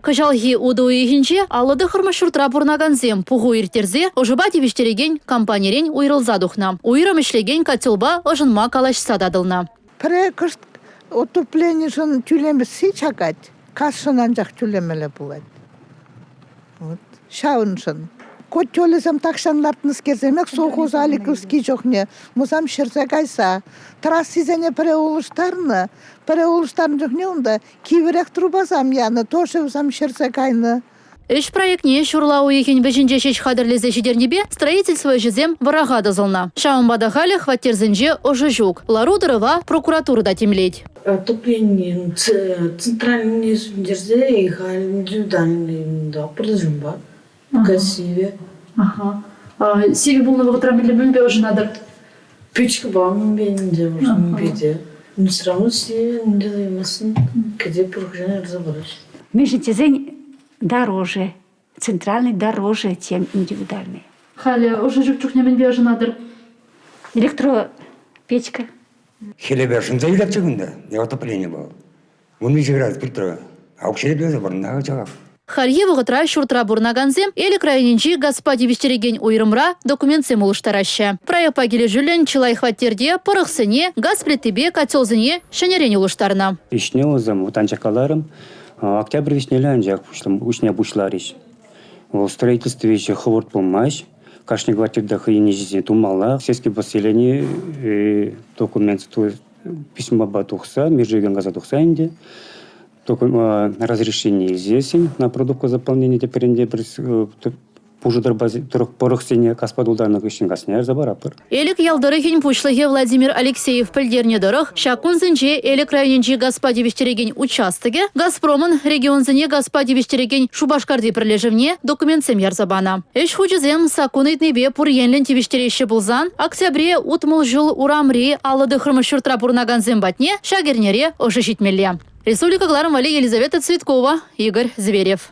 Кӑҫалхи утӑ уйӑхӗнче 59-мӗш ҫуртра пурӑнакансем пуху ирттерсе ӑшӑпа тивӗҫтерекен компанирен уйрӑлса тухнӑ. Уйрӑм ӗҫлекен котелпа ӑшӑнма калаҫса татӑлнӑ. Пӗрре кӑшт отопленишӗн тӳлемесси чакать, касшӑн анчах тӳлемелле пулать. Вот ҫавӑншӑн. Котелӗсем тахҫан лартнӑскерсемех совхоз Аликовский чухне мусам ҫӗрсе кайса трассисене пӗрре улӑштарнӑ, пӗрре улӑштарнӑ чухне унта кивӗрех трубасам янӑ, тоже вӗсем ҫӗрсе кайнӑ. Ӗҫ проектне ҫурла уйӑхӗн вӗҫӗнче ҫеҫ хатӗрлесе ҫитернипе строительство ӗҫӗсем вӑраха тӑсӑлнӑ. Ҫавӑнпа та халӗ хваттерсенче ӑшӑ ҫук. Лару-тӑрӑва прокуратура та тимлет. Отопление центральный сӳнтерсе халь индивидуальный пӑрлӑҫӑмпа красиве. Ага. Сивӗ пулнӑ вӑхӑтра мӗнле мӗнпе ӑшӑнатӑр? Печкӑпа мӗнпе ӗнтӗ мӗнпе те. Все равно сивӗ ӗнтӗ туймастӑн. Кӗтеп пур хыҫҫӑн ярса параҫ. Мӗншӗн тесен дороже, центральный дороже, чем индивидуальный. Халӗ ӑшӑ ҫук чухне мӗнпе ӑшӑнатӑр? Электропечка. Хӗлӗпе шӑнса илетчӗ кунта, отопление было. 13 градус пӳртре. А укҫа тӳлесе пурӑннӑ чӑваш. Хальхи вӑхӑтра ҫуртра пурӑнакансем Элӗк районӗнчи газпа тивӗҫтерекен уйрӑмра документсем улӑштараҫҫӗ. Проектпа килӗшӳллӗн чылай хваттерте пӑрӑхсене, газ плитипе котелсене ҫӗнӗрен улӑштарнӑ. Ӗҫне вӗсем вот анчах каларӑм, октябрь вӗҫнелле анчах ӗҫне пуҫларӗҫ. Вӑл строительство ӗҫӗ хӑвӑрт пулмасть. Кашни хваттерте хӑйӗн ӗҫӗсене тумалла. Сельский поселени документ письмапа тухса, межрегион газа тухса ӗнтӗ разрешение илсессӗн на продукт заполнения тепринте пушӑ тӑрӑх пӑрӑхсене каспа тултарнӑ хыҫҫӑн касне ярса паратпӑр. Элӗк ял тӑрӑхӗн пуҫлӑхӗ Владимир Алексеев пӗлтернӗ тӑрӑх, ҫак кунсенче Элӗк районӗнчи газпа тивӗҫтерекен участокӗ «Газпромӑн» регионсене газпа тивӗҫтерекен Шупашкарти пӗрлешӗвне документсем ярса панӑ. Ӗҫ хучӗсем саккун ыйтнипе пур енлӗн тивӗҫтереҫҫӗ пулсан, октябре 60 ҫул урамри 59-мӗш ҫуртра пурӑнакансем патне ҫак эрнере ӑшӑ ҫитмелле. Республика кӑларӑм валли Елизавета Цветкова, Игорь Зверев.